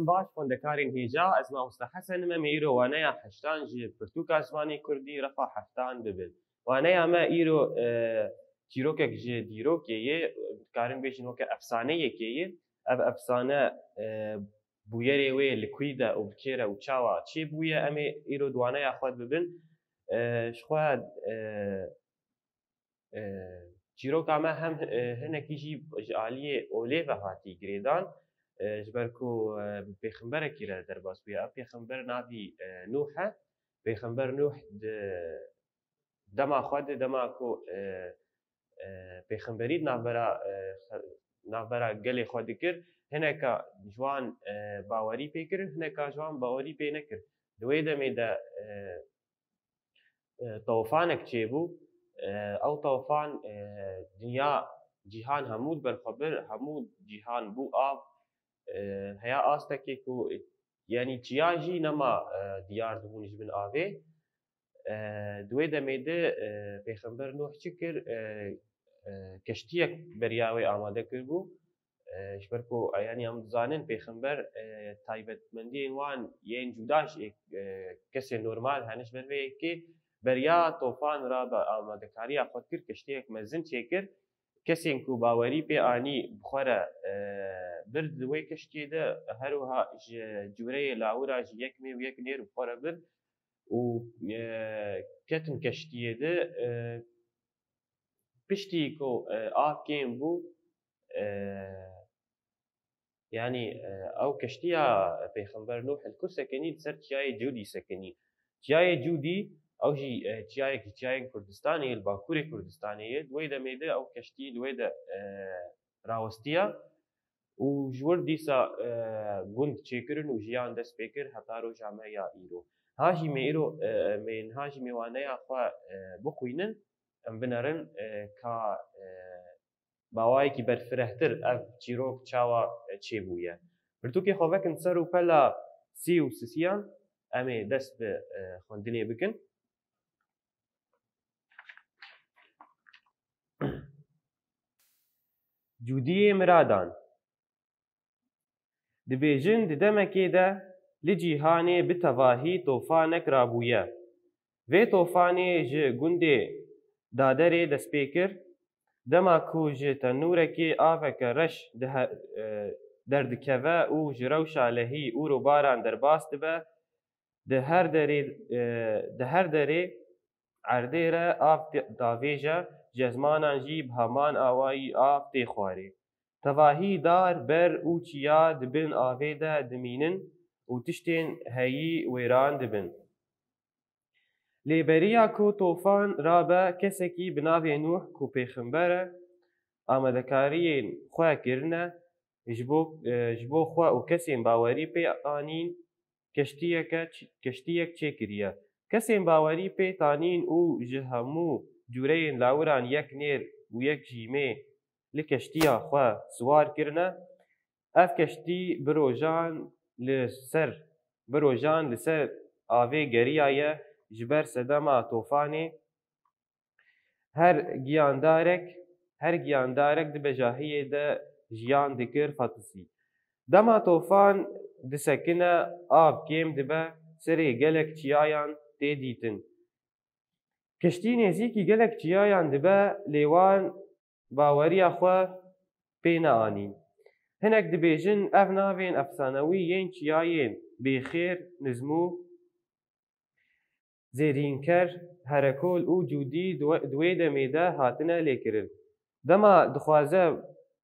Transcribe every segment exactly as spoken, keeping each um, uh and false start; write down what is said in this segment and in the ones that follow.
Baş xwendekarên hêja, ez mamoste Hesen im, em ê îro waneya heştan ji pirtûka zimanê kurdî refa heftan bibin. Waneya me îro, e, çîrokek ji dîrokê yê, dikarin bêjin weke efsaneyekê yê. Ev efsane, e, bûyerê wê li kwî de û bi kê re û çawa çêbûye, em ê îro di waneya xwe de bibin. E, ji xwe, e, E, çîroka me hem, e, hinekî jî ji aliyê olê ve hatî girêdan, e, ji ber ku, e, bi pêxemberekî re derbas bûye. Ev pêxember navî, e, Nûh e. Pêxember Nûh di dema xwe de, dema ku, e, e, pêxemberî di navbera, e, xe-, navbera gelê xwe dikir, hineka ji wan, e, bawerî pê kir, hineka ji wan bawerî pê nekir. Di wê demê de, e, e, tofanek çêbû. E, ew tofan, e, dinya, cîhan hemû li ber xwe bir, hemû cîhan bû av. E, heya astekê ku, yanî çiya jî nema, e, diyar dibûn ji bin avê. E, di wê demê de, e, pêxember Nuh çi kir? E, e, keştiyek beriya wê amade kiribû. E, ji ber ku, e, yanî em dizanin pêxember, e, taybetmendiyên wan yên cuda ji, e, kesên normal hene, ji ber vê yekê beriya tofan re be amadekariya xwe dikir, keştiyek mezin çêkir. Kesên ku bawerî pê anî bi xwe re, e, bir di wê keştiyê de, her wiha ji cûreyê lawira jî yek mê û yek nêr bi xwe re bir û, e, ketin keştiyê de, e, piştî ku, e, av kêm bû, e, yanî, e, ew keştiya pêxember Nuh li ku sekinî, li ser çiyayê Cûdî sekinî. Çiyayê Cûdî, ew jî, e, çiyayek ji çiyayên Kurdistanê ye, li bakurê Kurdistanê ye. Di wê demê de ew keştî li wê de, e, rawestiya û ji wir dîsa, e, gund çêkirin û jiyan dest pê kir heta roja me ya îro. Ha jî me îro, e, me niha jî me waneya xwe, e, bixwînin, em binerin, e, ka, e, bi awayekî berfirehtir ev çîrok çawa, e, çêbûye. Pirtûkê xwe vekin ser û pela sî û sisiyan, em ê dest bi, e, xwendinê bikin. Cûdiyê miradan. Dibêjin di demekê de li cîhanê bi tevahî tofanek rabûye. Vê tofanê ji gundê Daderê dest pê kir. Dema ku ji tenûrekê aveke reş dihe-, e, derdikeve û ji rewşa lehî û robaran derbas dibe, di her derê, e, di her derê erdê re av di-, davêje, ji ezmanan jî bi heman awayî av tê xwarê. Tevahî dar, ber û çiya di bin avê de dimînin û tiştên heyî wêran dibin. Lê beriya ku tofan rabe, kesekî bi navê Nûh ku pêxember e, amadekariyên xwe kirine, ji bo, e, ji bo xwe û kesên bawerî pê anîn, keştiyeke ç-, keştiyek çêkiriye. Kesên bawerî pê tanîn û ji hemû cûreyên lawiran yek nêr û yek jîmê li keştiya xwe siwar kirine. Ev keştî bi rojan li ser, bi rojan li ser avê geriyaye ji ber sedema tofanê. Her giyandarek, her giyandarek di bejahiyê de jiyan dikir fetisî. Dema tofan disekine, av kêm dibe, serê gelek çiyayan tê dîtin. Keştî nêzîkî gelek çiyayan dibe, lê wan baweriya xwe pê neanîn. Hinek dibêjin, ev navên efsanewî yên çiyayên Bêxêr, Nizmû, Zêrînker, Herekol û Cûdî di we-, di wê demê de hatine lêkirin. Dema dixwaze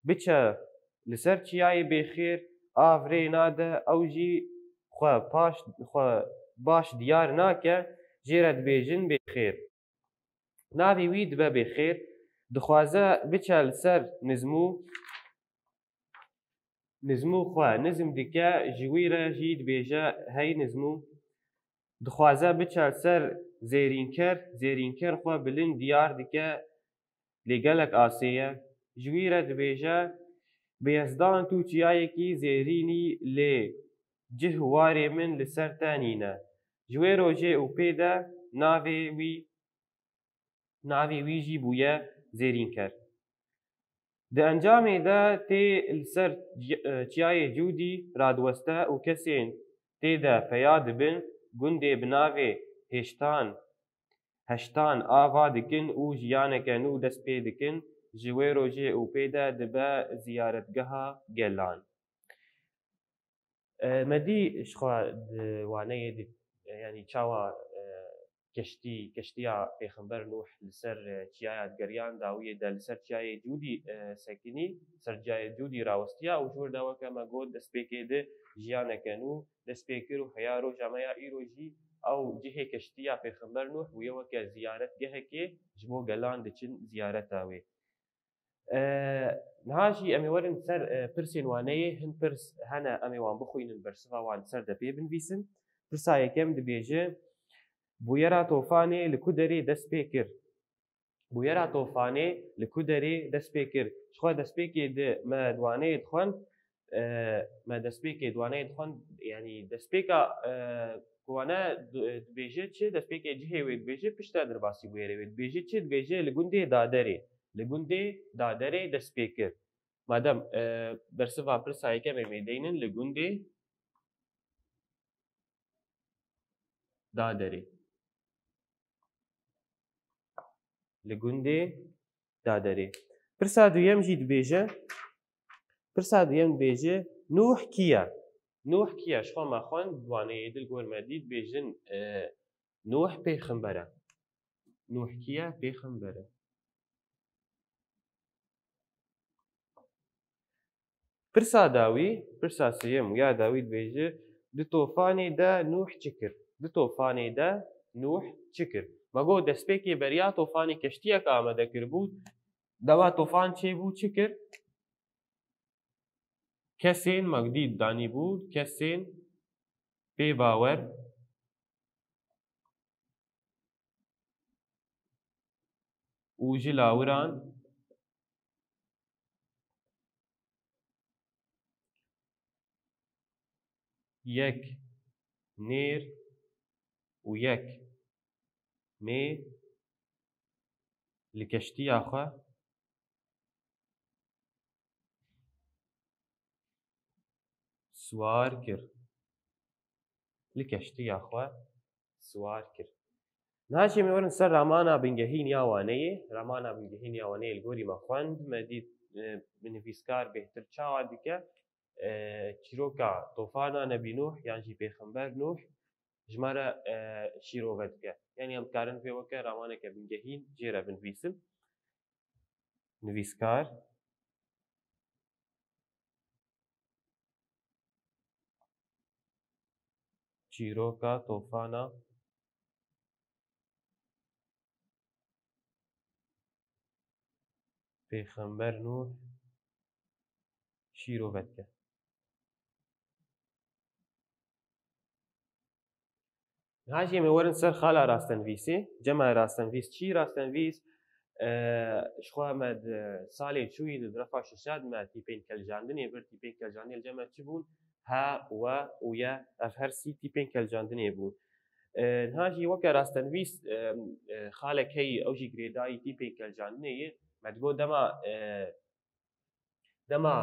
biçe li ser çiyayê Bêxêr, av rê nade, ew jî xwe paş, xwe baş diyar nake, jê re dibêjin Bêxêr. Navê wî dibe Bêxêr, dixwaze biçe li ser Nizmû, Nizmû xwe nizm dike, ji wî re jî dibêje, hey Nizmû. Dixwaze biçe ser Zêrînker, Zêrînker xwe bilind diyar dike, lê gelek asê ye. Ji wî re dibêje, bi Yezdan tu çiyayekî zêrîn î, lê cih û warê min li ser te nîne. Ji wê rojê û pê de navê wî, navê wî jî bûye Zêrînker. Di encamê de tê li ser ci-, e, çiyayê Cûdî radiweste û kesên tê de peya dibin, gundê bi navê Hêştan, Heştan ava dikin û jiyaneke nû dest pê dikin, ji wê rojê û pê de dibe ziyaretgeha gelan. E, me dî ji xwe di waneyê de, e, yanî çawa, e, keştî, keştiya Pêxember Nûh li ser, e, çiyaya digeriyan, dawiyê de li ser çiyayê Cûdî, e, sekinî, ser çiyayê Cûdî rawestiya û ji wir de weke me got destpêkê de jiyaneke nû dest pê kir û heya roja me ya îro jî ew cihê keştiya Pêxember Nûh bûye weke ziyaretgehekê, ji bo gelan diçin ziyareta wê. E, niha jî em ê werin ser, e, pirsên waneyê, hin pirs hene em ê wan bixwînin, bersiva wan li ser de pê binivîsin. Pirsa yekem dibêje, bûyera tofanê li ku derê dest pê kir? Bûyera tofanê li ku derê dest pê kir? Ji xwe destpêkê di me di waneyê dixwend, e, me destpêkê di waneyê dixwend, yanî destpêka, e, ku wane di-, dibêje çi? Destpêkê cihê wê dibêje, piştre derbasî bûyerê wê dibêje çi? Dibêje li gundê Daderê. Li gundê Daderê dest pê kir. Madem, e, bersiva pirsa yekem ê mêdeynin li gundê Daderê. Li gundê Daderê. Pirsa duyem jî dibêje, pirsa duyem dibêje, Nûh kî ye? Nûh kî ye? Ji xwe me xwend, waneyê dil gor me dît, dibêjin, e, Nûh pêxember e. Nûh kî ye? Pêxember e. Pirsa dawî, pirsa sêyem û ya dawî dibêje, di tofanê de Nûh çi kir? Di tofanê de Nûh çi kir? Me got destpêkê beriya tofanê keştiyek amade kiribû. Dema tofan çêbû çi kir? Kesên, me dît danîbû, kesên pê bawer û ji lawiran yek nêr û yek mê li keştiya xwe siwar kir. Li keştiya xwe siwar kir. Niha jî em ê werin ser ramana bingehîn ya waneyê. Ramana bingehîn ya waneyê li gorî me xwend, me dît, e, nivîskar bêhtir çawa dike, e, çîroka tofana Nebî Nûh yan jî Pêxember Nûh ji me re, e, şîrove dike. Yanî em dikarin vê weke ramaneke bingehîn jê re binivîsin. Nivîskar, çîroka tofana Pêxember Nûh şîrove dike. Niha jî em ê werin ser xala rastenvîsê. Cema rastenvîs çi? Rastenvîs, e, ji xwe me di salê çûyî di refa şişa de me tîpên keljandinê bir, tîpên keljandinê li cem me çi bûn? He, we û ye, ev her sî tîpên keljandinê bûn. E, niha jî weke rastenvîs, e, e, xalek heyî, ew jî girêdayî tîpên keljandinê ye. Me digot dema, e, dema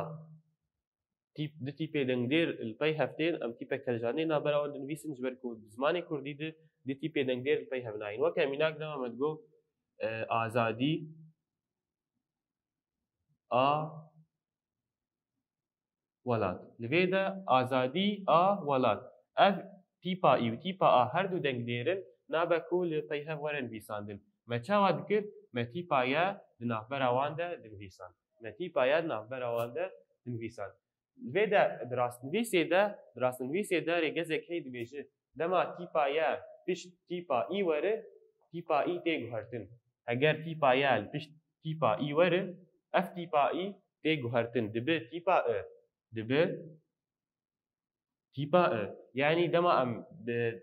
tîp, du tîpê dengdêr li pey hev tên, em tîpek keljandinê navbera wan dinivîsin, ji ber ku di zimanê kurdî de du tîpê dengdêr li pey hev nayên. Weke mînak dema me digot, e, azadî a welat. Li vê de azadî a welat. Ev tîpa î û tîpa a her du dengdêr in, nabe ku li pey hev were nivîsandin. Me çawa dikir? Me tîpa ye di navbera wan de dinivîsand. Me tîpa ye di navbera wan de dinivîsand. Li vê de di rastnivîsê de, di rastnivîsê de rêgezek heye dibêje, dema tîpa ye pişt tîpa î were, tîpa î tê guhertin. Heger tîpa ye li pişt tîpa î were, ev tîpa î tê guhertin, dibe tîpa i. Dibe tîpa i. Yanî dema em bi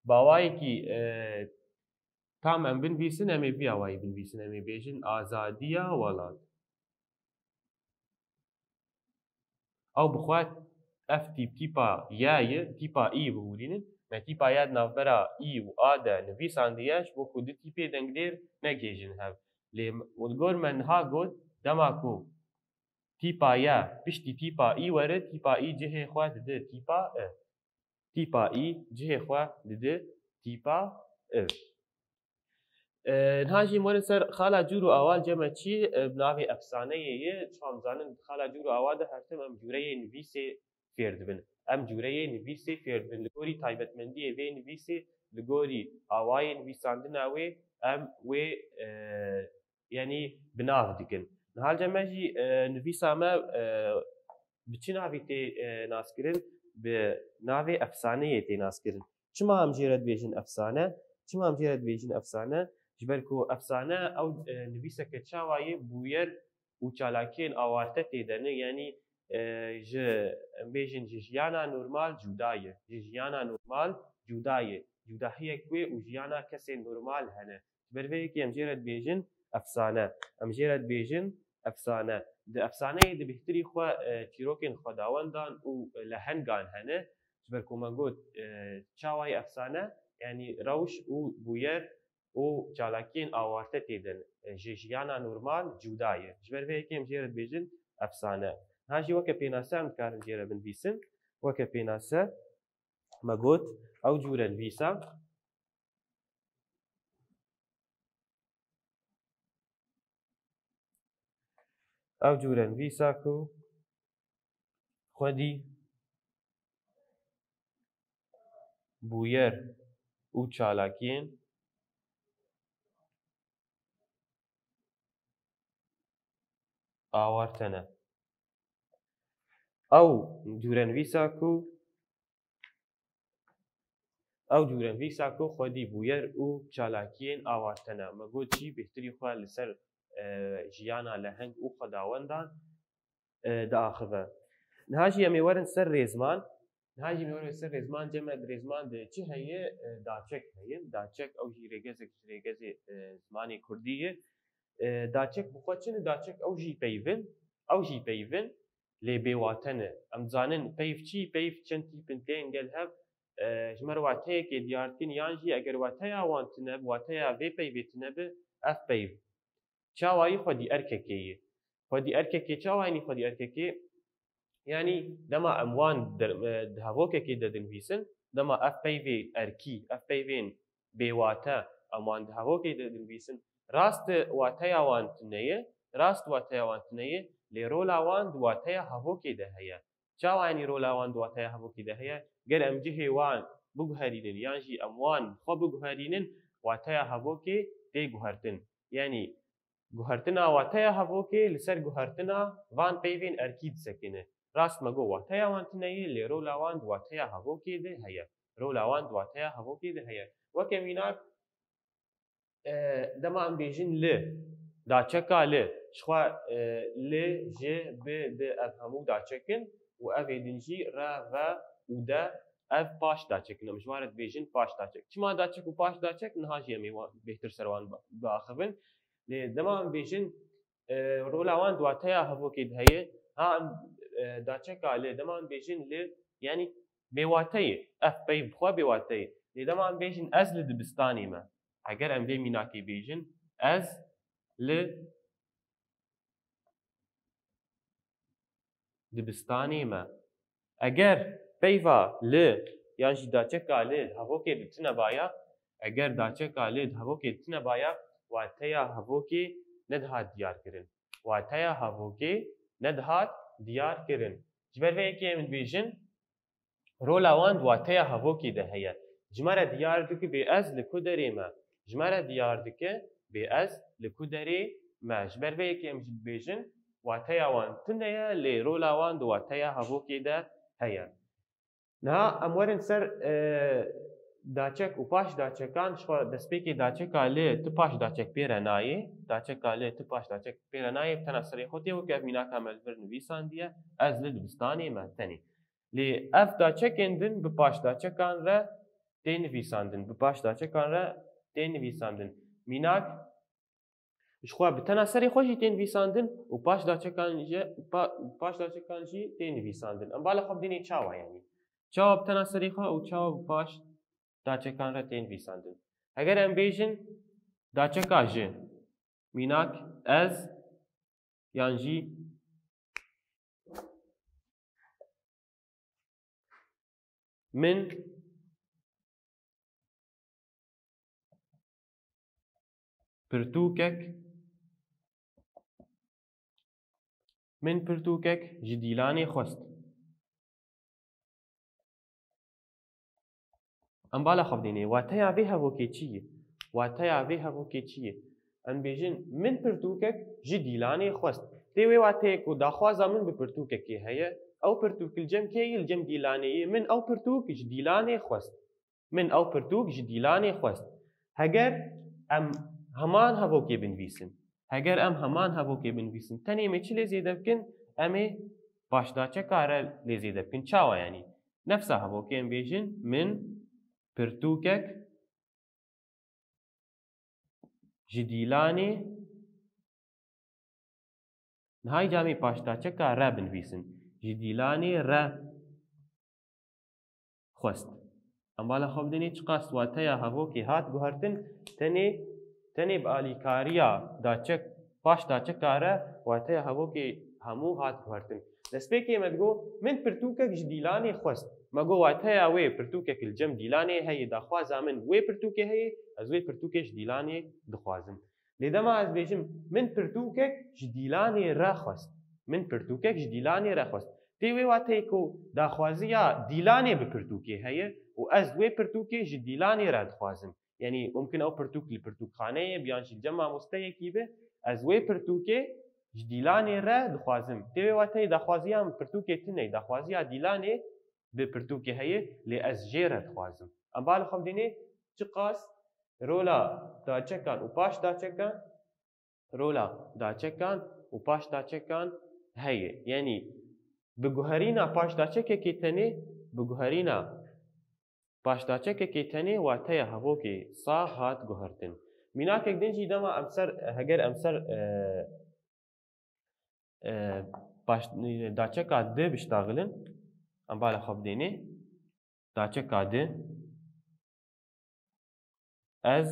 bawayekî, e, tam em binivîsin, em ê vî awayî binivîsin, em ê bêjin azadiya welat. Ew bi xwe ev tîp tîpa ye ye, tîpa î bihûrînin. Me tîpa ye di navbera î û a de nivîsandiye, ji bo ku du tîpê dengdêr negihêjin hev. Lê m-, li gor me niha got, dema ku tîpa ye piştî tîpa î were, tîpa î cihê xwe dide tîpa i. Tîpa î cihê xwe dide tîpa i. E, niha jî em werin ser xala cûr û awa li cem me çi, e, bi navê efsaneyê ye. Çawa em zanin, xala cûr û awa de her tim em cûreyê nivîsê fêr dibin. Em cûreyê nivîsê fêr dibin. Li gorî taybetmendiyê vê nivîsê, li gorî awayê nivîsandina wê, em wê, e, yanî bi nav dikin. Niha li cem me jî, e, nivîsa me, e, bi çi navî tê, e, naskirin? Bi navê efsaneyê tê naskirin. Çima em jê re dibêjin efsane? Çima em jê re dibêjin efsane? Ji ber ku efsane ew, e, nivîseke çawa ye, bûyer û çalakiyên awarte tê de ne, yanî, e, ji, em bêjin, ji jiyana normal cuda ye. Ji jiyana normal cuda ye. Cudahiyek wê û jiyana kesên normal hene. Ji ber vê yekê em jê re dibêjin efsane. Em jê re dibêjin efsane. Di efsaneyê di bêhtirî xwe, e, çîrokên xwedawendan û lehengan hene. Ji ber ku me got, e, çawa ye efsane? Yanî rewş û bûyer û çalakiyên awarte tê de ne. E, ji jiyana normal cuda ye. Ji ber vê yekê em jê re dibêjin efsane. Ha jî weke pênase em dikarin jê re binivîsin. Weke pênase me got, ew cûre nivîsa, ew cûre nivîsa ku xwedî bûyer û çalakiyên awarte ne. Ew cûrenivîsa ku, ew cûrenivîsa ku xwedî bûyer û çalakiyên awarte ne. Me got jî bêhtirî xwe li ser, e, jiyana leheng û xwedawendan, e, diaxive. Niha jî em ê werin ser rêzman. Niha jî em ê werin ser rêzman. Cem me di rêzman de çi heye? E, daçek heye. Daçek ew jî rêgezek ji rêgezê, e, zimanê kurdî ye. E, daçek bi xwe çi ne? Daçek ew jî peyv in. Ew jî peyv in. Lê bêwate ne. Em dizanin peyv çi? Peyv çend tîp in tên gel hev, e, ji me re wateyekê diyar dikin, yan jî eger wateya wan tune bi, wateya vê peyvê tune bi, ev peyv çawa yî? Xwedî erkekê yî. Xwedî erkekê çawa, yanî xwedî erkekê? Yanî dema em wan der-, e, di hevokekê de dinivîsin, dema ev peyvê erkî, ev peyvên bêwate em wan di hevokê de dinivîsin, rast wateya wan tune ye, rast wateya wan tune ye, lê rola wan di wateya hevokê de heye. Çawa, yanî rola wan di wateya hevokê de heye? Ger em cihê wan biguherînin yan jî em wan bi xwe biguherînin, wateya hevokê tê guhertin. Yanî guhertina wateya hevokê li ser guhertina van peyvên erkî disekine. Rast me got wateya wan tune ye, lê rola wan di wateya hevokê de heye. Rola wan di wateya hevokê de heye. Weke mînak, e, dema em bêjin li, daçeka li, ji xwe, e, li, ji, bi, di, ev hemû daçek in û ev ê din jî re, ve û de, ev paş daçek in. Em ji wan re dibêjin paş daçek. Çima daçek û paş daçek? Niha jî em ê wan bêhtir ser wan bi-, biaxivin. Lê dema em bêjin, e, rola wan di wateya hevokê de heye. Ha em, e, daçeka li, dema em bêjin li, yanî bêwate ye. Ev peyv bi xwe bêwate ye. Lê dema em bêjin ez li dibistanê me. Eger em vê mînakê bêjin, ez li dibistanê me. Eger peyva li yan jî daçeka li di hevokê de tune baya, eger daçeka li di hevokê de tune baya, wateya hevokê nedihat diyar kirin. Wateya hevokê nedihat diyar kirin. Ji ber vê yekê em dibêjin, rola wan di wateya hevokê de heye. Ji me re diyar dike bê ez li ku derê me. Ji me re diyar dike bê ez li ku derê me. Ji ber vê yekê em jî dibêjin, wateya wan tune ye, lê rola wan di wateya hevokê de heye. Niha em werin ser, e, daçek û paş daçekan. Ji xwe destpêkê daçeka li ti paş daçek pê re nayê. Daçeka li ti paş daçek pê re nayê. Bi tena serê xwe tê, weke ev mînaka me li vir nivîsandiye, ez li dibistanê me tenê. Lê ev daçekên din bi paşdaçekan re tê nivîsandin, bi paşdaçekan re tê nivîsandin. Mînak, ji xwe bi tena serê xwe jî tê nivîsandin û paşdaçekan jî, pa-, paşdaçekan jî tê nivîsandin. Em bala xwe bidînê çawa, yanî çawa bi tena serê xwe û çawa bi paşdaçekan re tê nivîsandin. Heger em bêjin daçeka ji, mînak, ez, yan jî Min pirtûkek, min pirtûkek ji dîlanê xwest. Em bala xwe bidênê. Wateya vê hevokê çi ye? Wateya vê hevokê çi ye? Em bêjin, min pirtûkek ji dîlanê xwest. Tê wê wateyê ku daxwaza min bi pirtûkekê heye, ew pirtûk li cem kê ye? Li cem dîlanê ye. Min ew pirtûk ji dîlanê xwest. Min ew pirtûk ji dîlanê xwest. Heger em heman hevokê binivîsin, heger em heman hevokê binivîsin, tenê me çi lê zêde bikin? Em ê paşdaçeka re lê zêde bikin. Çawa yanî? Nefsa hevokê em bêjin, min pirtûkek ji dîlanê, niha îca em ê paşdaçeka re binivîsin. Ji dîlanê re xwest. Em bala xwe bidênê, çiqas wateya hevokê hat guhertin, tenê, tenê bi alîkariya daçek, paşdaçeka re wateya hevokê hemû hat guhertin. Destpêkê me digot, min pirtûkek ji dîlanê xwest. Me got, wateya wê pirtûkek li cem dîlanê heye, daxwaza min wê pirtûkê heye, ez wê pirtûkê ji dîlanê dixwazim. Lê dema ez bêjim, min pirtûkek ji dîlanê re xwest. Min pirtûkek ji dîlanê re xwest. Tê wê wateyê ku daxwaziya dîlanê bi pirtûkê heye û ez wê pirtûkê ji dîlanê re dixwazim. Yanî mumkin ew pirtûk li pirtûkxaneyê bi yan jî li cem mamosteyekî be, ez wê pirtûkê ji dîlanê re dixwazim. Tê wê wateyê daxwaziya min pirtûkê tune ye, daxwaziya dîlanê bi pirtûkê heye, lê ez jê re dixwazim. Em bala xwe bidênê, çiqas rola daçekan û paşdaçekan, rola daçekan û paşdaçekan heye. Yanî bi guherîna paşdaçekekê tenê, bi guherîna paşdaçekekê tenê wateya hevokê sa hat guhertin. Mînakek din jî dema em ser, heger em ser, e, e, paş, daçeka di biştaxilin, em bala xwe bidênê. Daçeka di, ez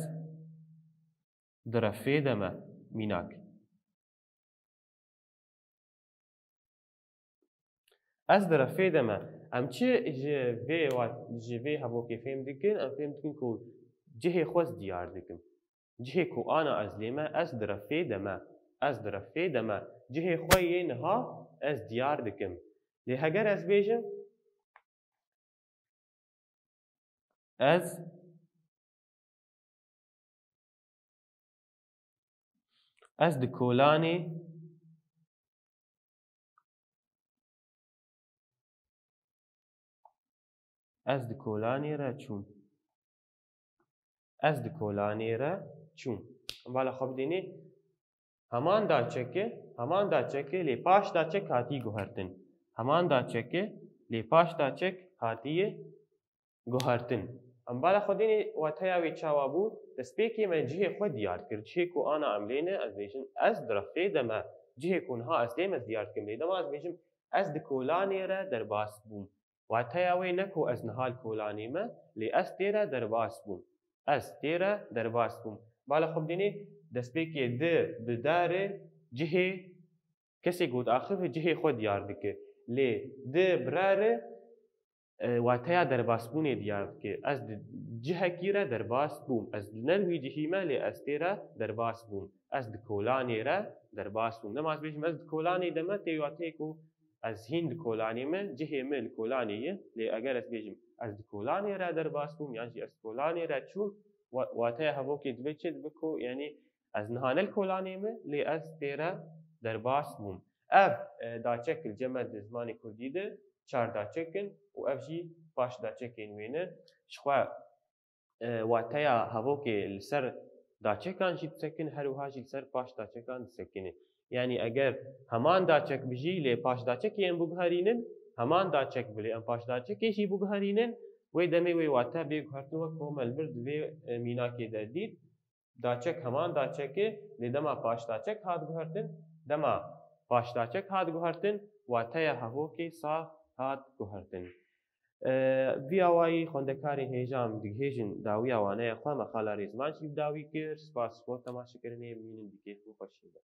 di refê de me, mînak. Ez di refê de me. Em çi ji vê wa-, ji vê hevokê fêm dikin? Em fêm dikin ku cihê xwe ez diyar dikim. Cihê ku ana ez lê me, ez di refê de me. Ez di refê de me. Cihê xwe yê niha ez diyar dikim. Lê heger ez bêjim, ez, ez di kolanê, ez di kolanê re çûm. Ez di kolanê re çûm. Bala xwe bidênê, heman daçeke, heman daçeke lê paş daçek hatî guhertin. Heman daçeke lê paş daçek hatiye guhertin. Em bala xwe dênê, wateya wê çawa bû? Destpêkê me cihê xwe diyar kir. Cihê ku ana em lê ne, ez bêjim, ez di refê de me. Cihê ku niha ez lê me, ez diyar dikim. Lê dema ez bêjim, ez di kolanê re derbas bûm. Wateya wê ne ku ez niha li kolanê me, lê ez tê re derbas bûm. Ez tê re derbas bûm. Bala xwe bidênê, destpêkê di bi dare cihê kesê ku diaxive cihê xwe diyar dike. Lê di bi re re, e, wateya derbasbûnê diyar dike. Ez di cihekî re derbas bûm. Ez ne li wî cihî me, lê ez tê re derbas bûm. Ez di kolanê re derbas bûm. Dema ez bêjim ez di kolanê de me, tê wateyê ku ez hîn di kolanê me, cihê me li kolanê ye. Lê eger ez bêjim ez di kolanê re derbas bûm, yan jî ez di kolanê re çûm, wa-, wateya hevokê dibe çi? Dibe ku, yanî, ez niha ne li kolanê me, lê ez tê re derbas bûm. Ev, e, daçek li cem me di zimanê kurdî de çar daçek in û ev jî paş daçekên wê ne. Ji xwe, e, wateya hevokê li ser daçekan jî disekin, her wiha jî li ser paş daçekan disekine. Yanî eger heman daçek bijî, lê paş daçekê em biguherînin, heman daçek bi, lê em paş daçekê jî biguherînin, wê demê wê wate bê guhertin, wek ku me li vir di vê, e, mînakê de dît. Daçek heman daçek e, lê dema paşdaçek hat guhertin, dema paşdaçek hat guhertin, wateya hevokê sa hat guhertin. E, vî awayî xwendekarên hêja em digihêjin dawiya waneya xwe, me xala Rêzman jî bi dawî kir. Spas ji bo temaşekirinê, bimînin di kêf û xweşiyê de.